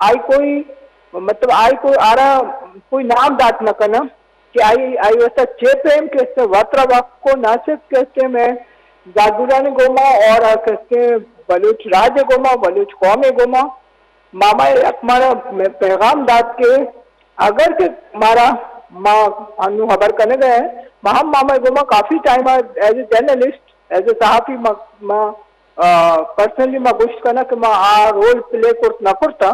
آئی کوئی، مطلب، آئی کوئی آرا کوئی نام دات نہ کناں کہ آئی، آئی واسطہ چے پیم کہ استیں وت را وقت کو، نہ صرف کہ استیں مئے زالبولانی گوما اور کہ استیں بلوچ راج ءِ گوما، بلوچ قوم ءِ گوما۔ ماما ءَ یک مارا پیغام دات کہ اگر کہ مارا، ما انوں خبر کنگ ءَ، ما ہم ماما ءِ گوما کافی ٹائم ءَ as a journalist, as a صحافی ما، ما، آ، پرسنلی ما گوشت کناں کہ ما آ رول پلے کرت نہ کرتاں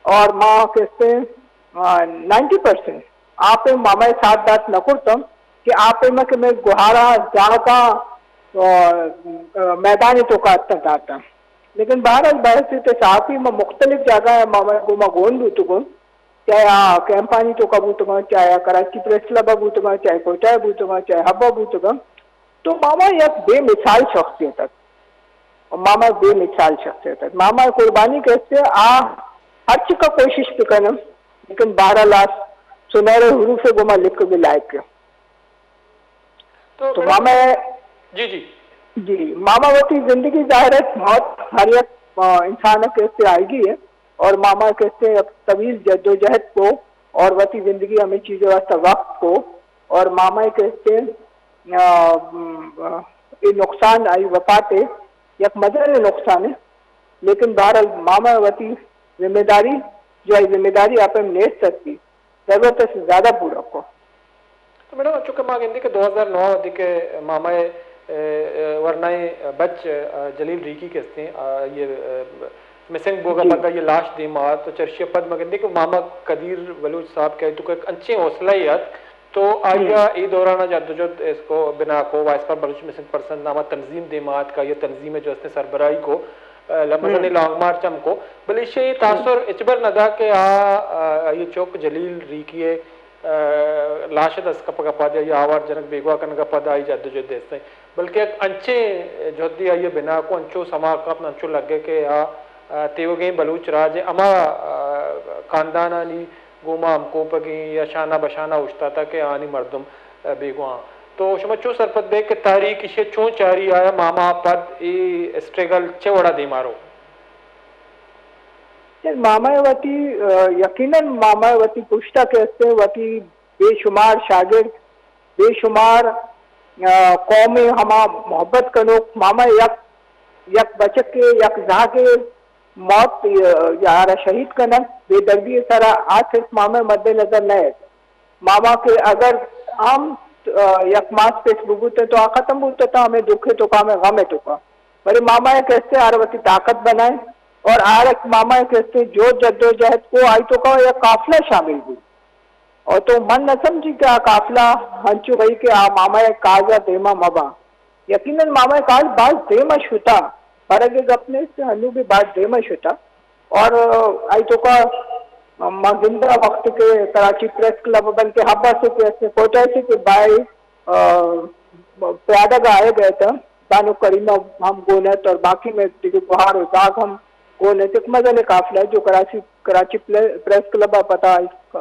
اور ما کہ استیں، آ، نائنٹی پرسنٹ آ پیم ماما ءَ ساتھ دات نہ کرتاں کہ آ پیم کہ مئے گہارا جاگہ، آ، آ، میدان ءِ توکا اتکگ داتاں۔ لیکن بہرحال بحیثیت صحافی ما مختلف جاگہ ءَ ماما ءِ گوما گون بوتگوں، چاہے آ کیمپانی توکا بوتگاں، چاہے آ کراچی پریس کلب ءَ بوتگاں، چاحے کوئٹہ ءَ بوتگاں، چاہے حب ءَ بوتگاں۔ تو ماما یک بے مثال شخصیت ات۔ اور ماما بے مثال شخصیت ات۔ ماما قربانی کہ استیں آ ہر چکا کوشش بکنم، لیکن بہرحال آ سنہرے حروف ءِ گوما لکھگ ءِ لائق ءِ۔ تو تو میڈم، ماما، جی، جی۔ جی، ماما وتی زندگی ظاہر ہے موت ہر یک، آ، انسان ءَ کہ استیں آئیگی ہے اور ماما کہ استیں یک طویل جدوجہد کو اور وتی زندگی ہمے چیز ءِ واسطہ وقت کو اور ماما کہ استیں، آ، م، آ، اے نقصان آئی وفات ءِ یک مزنیں نقصان ہے، لیکن بہرحال ماما وتی ذمہ داری، جو آئی ذمہ داری آ پیم نیست ات بی، ضرورت ءَ چہ زیادہ پورا کو۔ تو میڈم، چونکہ ما گندیں کہ دو ہزار نو ءَ وھدے کہ ماما ءِ، اے، اے، ورنائیں بچ، اے، جلیل ریکی کہ استیں، آ، آئی ءِ، اے، مسنگ بوگ ءَ جی۔ پد آئی ءِ لاش دیم ءَ آت، تو چرشی ءَ پد ما گندیں کہ ماما قدیر بلوچ صاحب کہ آئی توکا یک انچیں حوصلہ یے ات، تو آئی ءَ ہم۔ اے دوران ءَ جدوجہد اس کو بنا کو، Voice for Baloch Missing Person نام ءَ تنظیم دیم ءَ آتک، آئی ءَ تنظیم ءِ جو استیں سربراہی کو، اے، ل-، مزنیں ہم۔ لانگ مارچ ہم کو، بلے ایشی ءَ اے ہم۔ تاثر ہچبر نہ دا کہ آ، آ، آئی ءِ چک جلیل ریکی ءِ، اے، لاش ءِ دست کپگ ءَ پد یا آوار جنگ بیگواہ کنگ ءَ پد آئی جدوجہد استیں، بلکہ یک انچیں جہدے آئی ءَ بنا کو، انچو سما کپت، انچو لگے کہ آ، آ، تیوگیں بلوچ راج ءِ ہما، آ، خاندانانی گوما ہمکوپگیں یا شانہ بشانہ اوشتاتگ کہ آنی مردم، آ، بیگواہ آں۔ تو شما چون سرپد بئے کہ تاریخ ایشی ءَ چون چاری، آیا ماما ءَ پد اے اسٹرگل چہ وڑا دیما رو؟ ماما ءَ وتی، آ، یقیناً ماما ءَ وتی پشت ءَ کہ استیں وتی بے شمار شاگرد، بے شمار، آ، قوم ءِ ہما محبت کنوک، ماما ءَ یک، یک بچکے، یک زہگے موت، آ، یا آرا شہید کنگ، بے دردی ءِ سرا آ صرف ماما ءِ مد نظر نہ ات۔ ماما کہ اگر ہم، آ، یک ماس پیش ببوتیں تو آ ختم بوتاں ہمے دکھ ءِ توکا، ہمے غم ءِ توکا۔ بلے ماما ءَ کہ استیں آرا وتی طاقت بنائیں اور آرا ماما ءَ کہ استیں جو جدوجہد کو آئی توکا یک قافلہ شامل بوت۔ اور تو من نہ سمجھی کہ آ قافلہ ہنچو بئی کہ آ ماما ءِ کاز ءَ دیما مباں۔ یقیناً ماما ءِ کاز باز دیما شتا، فرگ ءِ گپ نیست، ہنو بھی باز دیما شتا۔ اور آئی توکا ما گنداں وقت کہ کراچی پریس کلب بلکہ حب ءَ سے کہ استیں کوئٹہ ءَ سے کہ بائے، آ، پیادگ آئے گئے تھا، بانک کریمہ ہم گون ات اور باقی مئے دگہ گوہار و زاگ ہم گون ات۔ یک مزنیں قافلہ جو کراچی، کراچی پلے-، پریس کلب ءَ پدا ایک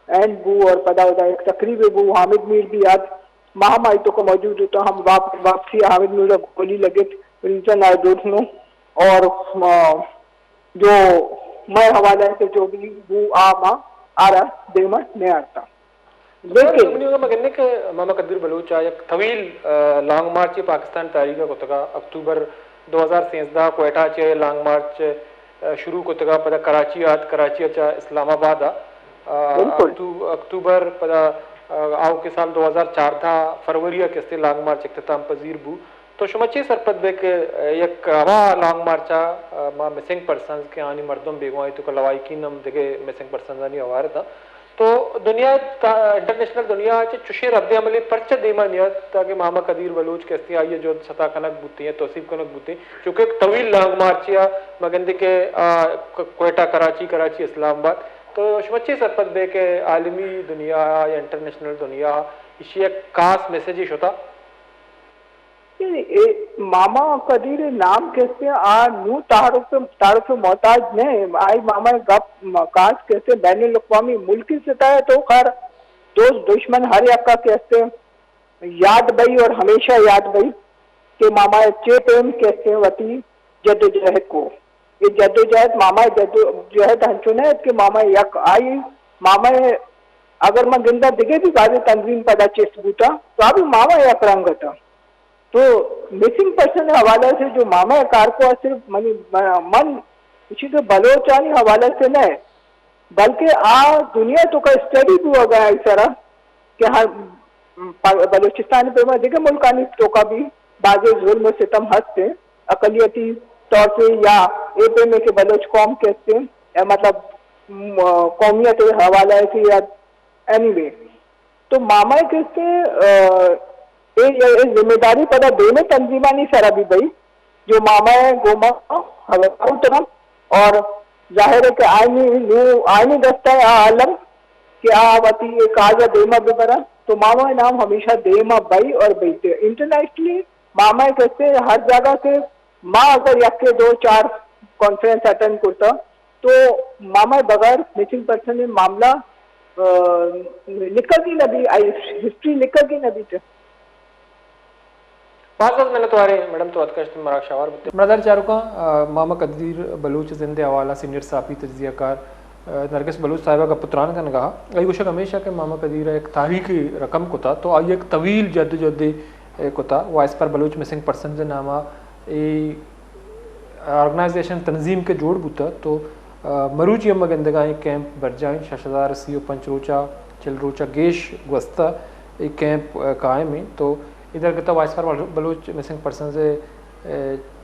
اینڈ بو اور پدا اودا یک تقریبے بو، حامد میر بھی آت، ما ہم آئی توکا موجود اتاں، ہم واپ-، واپسی ءَ حامد میر ءَ گولی لگت، ریزن آئی ڈونٹ نو، اور، آ، جو مئے حوالہ ءَ کہ جو بھی بو آ ما آرا دیما نیارتاں۔ لیکن منی وڑا ما گندیں کہ ماما قدیر بلوچ ءَ یک طویل، آ، لانگ مارچے پاکستان تاریخ ءَ کتگ ءَ۔ اکتوبر دو ہزار سیزدہ کوئٹہ چہ لانگ مارچ، آ، شروع کتگ ءَ، پدا کراچی ءَ آت، کراچی ءَ چہ اسلام آباد ءَ، آ، بالکل۔ اکتو-، اکتوبر، پدا، آ، آؤکیں سال دو ہزار چاردہ فروری ءَ کہ استیں لانگ مارچ اختتام پذیر بو۔ تو شما چے سرپد بئے کہ یک ہما لانگ مارچ ءَ، آ، ما مسنگ پرسنز کہ آنی مردم بیگواہ اتنت، لواحقین ہم دگہ مسنگ پرسنزانی ہوار اتاں۔ تو دنیا ءَ تا-، انٹرنیشنل دنیا ءَ چہ چشیں رد عملے پرچہ دیما نیاتکگ کہ ماما قدیر بلوچ کہ استیں آئی ءِ جہد ستا کنگ بوتیں یا توسیپ کنگ بوتیں، چونکہ یک طویل لانگ مارچے ءَ ما گندیں کہ، آ، ک-، کوئٹہ کراچی، کراچی اسلام آباد۔ تو شما چے سرپد بئے کہ عالمی دنیا ءَ یا انٹرنیشنل دنیا ءَ ایشی ءَ یک خاص میسجے شتا؟ اے، اے ماما قدیر ءِ نام کہ استیں آ نوں تعارف، تعارف ءِ محتاج نہ ایں۔ آئی ماما ءِ گپ م-، خاص کہ استیں بین الاقوامی ملکی سطح ءَ تو خیر دوست دشمن ہر یکا کہ استیں یاد بئی اور ہمیشہ یاد بئی کہ ماما ءَ چے پیم کہ استیں وتی جدوجہد کو۔ اے جدوجہد، ماما ءِ جدوجہد انچو نہ ات کہ ماما ءِ یک آئی، ماما ءِ اگر من گنداں دگہ بھی بازیں تنظیم پدا چست بوتاں تو آ بھی ماما ءِ یک رنگ اتاں۔ تو مسنگ پرسن ءِ حوالہ سے جو ماما ءَ کار کو، آ صرف منی، من، من اسی تو بلوچانی حوالہ سے نہ، بلکہ آ دنیا ءِ توکا اسٹڈی بوگا آئی سرا کہ ہر پ-، بلوچستان ءِ پیما دگہ ملکانی توکا بھی بازیں ظلم و ستم ہست ایں، اقلیتی طور پہ یا اے پیمیں کہ بلوچ قوم کہ استیں، اے مطلب، م-، قومیت ءِ حوالہ سے یا اینی وے۔ تو ماما ءِ کہ استیں، آ، اے، اے، اے ذمہ داری پدا دیمے تنظیمانی سرا بھی بئی، جو ماما ءِ گوما ہوار اتنت اور ظاہر ہے کہ آئینی نوں، آئینی دستہ ءَ آ الم کہ آ وتی اے کاج ءَ دیما ببرنت، تو ماما ءِ نام ہمیشہ دیما بئی اور بیتے۔ انٹرنیشنلی ماما ءِ کہ استیں ہر جاگہ کہ ما اگر یکے دو چار کانفرنس اٹینڈ کرتا تو ماما ءِ بغیر مسنگ پرسن ءِ معاملہ، آ، لکھگی نہ بی، آئی ہسٹری لکھگی نہ بیت۔ باز باز منت واریں میڈم، تو اتکشت مراگش ہوار بوتے۔ مڑدار چاروکاں، آ، ماما قدیر بلوچ ءِ زند ءِ حوالہ سینئر صحافی تجزیہ کار، آ، نرگس بلوچ صاحبہ ءَ گپ ءُ تران کنگا۔ آئی گوشگ ہمیش ات کہ ماما قدیر ءَ یک تاریخی رقم کتا تو آئی یک طویل جدوجہدے کتا۔ Voice for Baloch missing persons ءِ ناما اے آرگنائزیشن تنظیم کہ جوڑ بوتا تو، آ، مروچی ہم گندگا ایں کیمپ برجاہ ایں، شش ہزار سی و پنچ روچا، چل روچا گیش گوستا اے کیمپ، آ، قائم ایں۔ تو اے درگتا voice for Baloch missing persons ءِ، آ،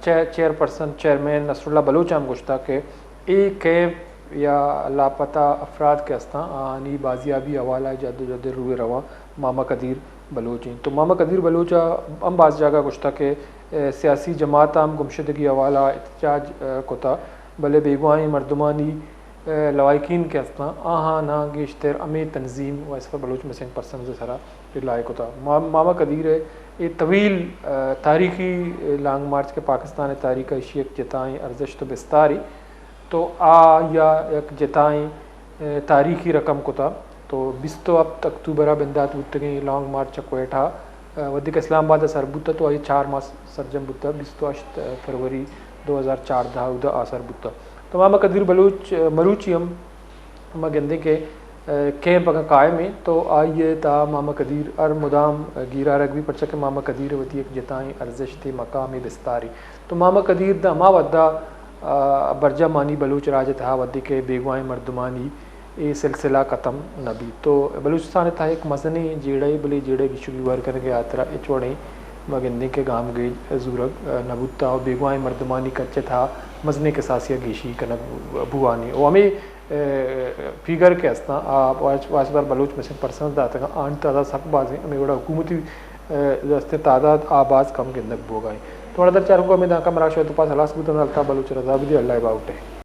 chair, chairperson, chairman Nasrullah Baloch ہم گوشتا کہ اے کیمپ یا لاپتہ افراد کہ استاں، آہانی بازیابی حوالہ ءَ جدوجہد ءِ روح ءَ رواں ماما قدیر بلوچ ایں۔ تو ماما قدیر بلوچ ءَ ہم باز جاگہ گوشتہ کہ، اے، سیاسی جماعت ءَ ہم گمشدگی حوالہ ءَ احتجاج، اے، کتہ، بلے بیگواہیں مردمانی، اے، لواحقین کہ استاں، آہاناں گیشتر ہمے تنظیم Voice for Baloch missing persons ءِ سرا رلائی کتہ۔ ما-، ماما قدیر ءِ اے طویل، اے، تاریخی، اے، لانگ مارچ کہ پاکستان ءِ تاریخ ءَ ایشی یک جتائیں ارزشت ءُ بستارے۔ تو آ یا یک جتائیں، اے، تاریخی رقم کتا۔ تو بیست و ہپت اکتوبر ءَ بندات بوتگیں لانگ مارچ چہ کوئٹہ، اے، وھدے کہ اسلام آباد ءَ سر بوتا تو آئی چار ماہ سرجم بوتا، بیست و ہشت فروری دو ہزار چاردہ اودا آ سر بوتا۔ تو ماما قدیر بلوچ، اے، مروچی ہم ما گندیں کہ، اے، کیمپ اگاں قائم ایں تو آئی ءِ تہا ماما قدیر ہر مدام گیر آرگ بی، پرچا کہ ماما قدیر ءِ وتی یک جتائیں ارزشتے، مقامے، بستارے۔ تو ماما قدیر داں ہما وھدا، آ، برجاہ مانی بلوچ راج ءِ تہا وھدے کہ بیگواہیں مردمانی اے سلسلہ ختم نہ بیت۔ تو بلوچستان ءِ تہا یک مزنیں جیڑہے، بلے جیڑہ ءِ گیش ءُ گیوار کنگ ءِ ہاترا ہچ وڑیں ما گندیں کہ گامگیج زورگ، آ، نہ بوتا ءُ بیگواہیں مردمانی کچ ءِ تہا مزنیں کساسے ءَ گیشی کنگ بوانی۔ ءُ ہمے، اے، فیگر کہ استاں، آ، واس-، واسدار بلوچ مسنگ پرسنز داتگاں، آنی تعداد سک بازیں، ہمے وڑا حکومتی، اے، دستیں تعداد آ باز کم گندگ بوگا ایں۔ تو مڑدار چاروکاں، ہمے دانکا مراگش ءِ وقت پاس ہلاس بوتن، الطاف بلوچ ءِ رضا بدے، اللہ ءِ باہوٹ ءَ۔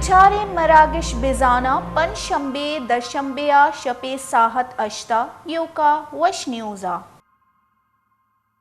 چاریں مراگش بزاناں، پنچ شمبے درشمبے ءَ شپے ساھت ھشت ءَ ایوک ءَ وش نیوز ءَ۔